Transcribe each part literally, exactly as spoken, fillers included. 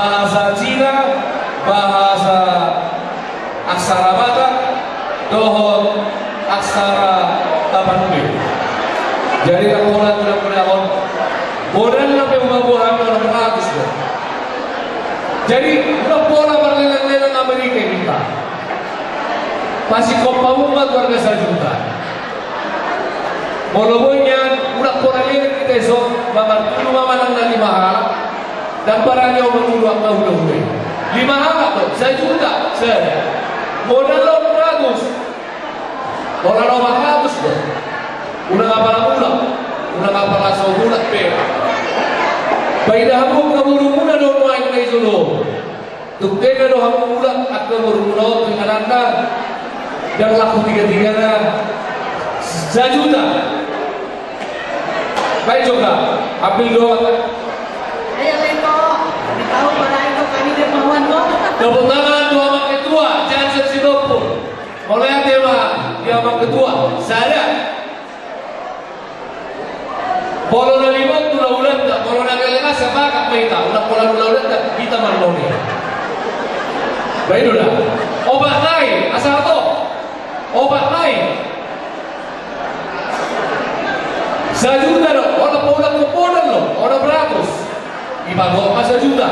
Bahasa Cina, bahasa aksara Batak, dohot aksara Tapanuli. Jadi, ndang pola tu na muna on. Modalna pe umabuhan onom ratus do. Jadi, ndang pola marlelang-lelang Amerika i hita. Pasingkop hamu ma tu arga sajuta. Molo boi nian, ndang pola lelang hita dison, martudu ma manang na lima halak. Ndang barani au mangudu angka hulahula i. Lima halak do, sajuta, sada. Modal onom ratus. Modal onom ratus do. Unang apala mulak, unang apala so mulak pe. Paida hamu angka borumuna do nuaeng na i jolo. Tung denggan do hamu mulak angka borumuna on tu ingananna. Ndang laku tiga-tigana. Sajuta. Baik, coba ambil doa. Ayo, Leko. Di tahu pada itu kami dermawan, kok. Tepuk tangan tu Amang Ketua, Jansen Sitompul. Mauliate ma di Amang Ketua. Sada. Molo na lima on tu hulahulanta, molo na gelleng asa bakat ma hita, unang pola tu hulahulanta, hita marnoni. Baik, do da. Opat nai, asa to. Opat nai. Sajuta do, onom, onom, onom, onom ratus. Dipagoa ma sajuta.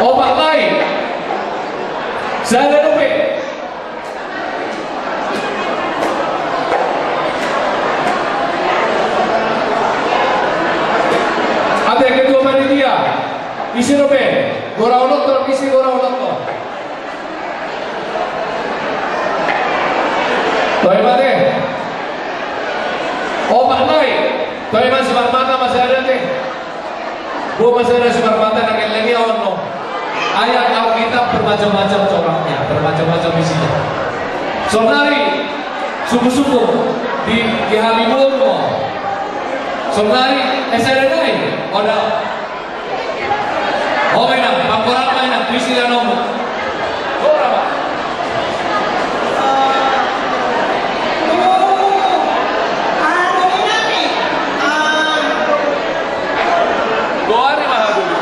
Opat nai. Sada dope. Ate ketua panitia. Ise dope? Gora onom ton, ise gora onom ton? Toe ma ate. Opat nai. Toe ma si Marmata ma sada ate. Bo ma sada si Marmata na gelleng i on no. Ai Alkitab bermacam-macam coraknya, bermacam-macam isinya. Saonari suku-suku di, di hami boru. Saonari S R N I, ada. Oh, enak, pakorak enak, bisi dan om. Korak, Pak. Dua hari mah dulu.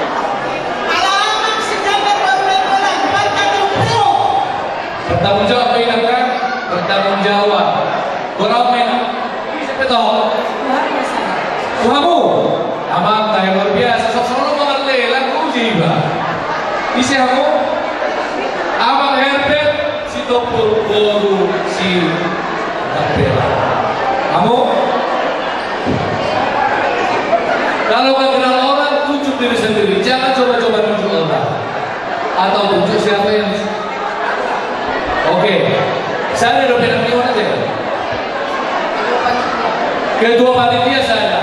Bertanggung jawab, enak kan? Bertanggung jawab. Korak, enak. Siapa tahu? Tuhanmu. Amang, tahe luar biasa. Sok solo mangallela, uji iba. Ise hamu? Amang Herbert Sitompul, boru Sitapera. Hamu? Kalau nggak kenal orang, tunjuk diri sendiri. Jangan coba-coba tunjuk orang. Atau tunjuk siapa yang... Oke. Sada dope nang di mana, ya? Ketua panitia sada.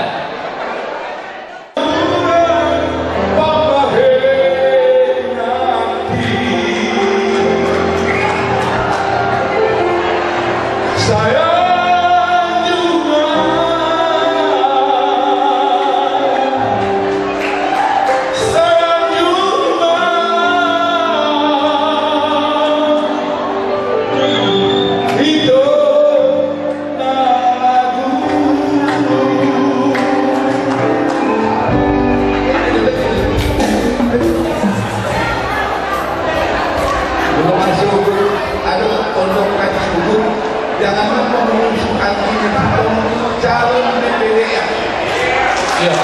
Belum masuk, aduh, pondok kan sibuk. Jangan lupa mengusulkan ini, calon D P D ya. Iya.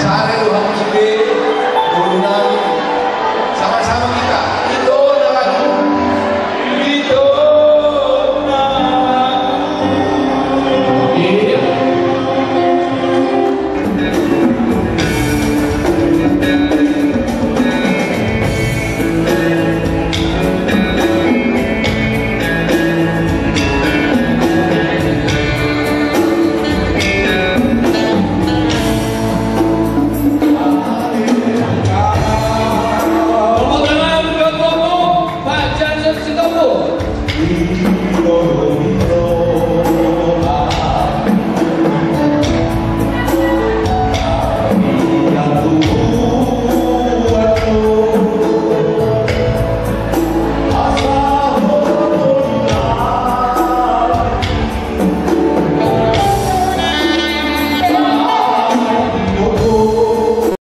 Haleluya.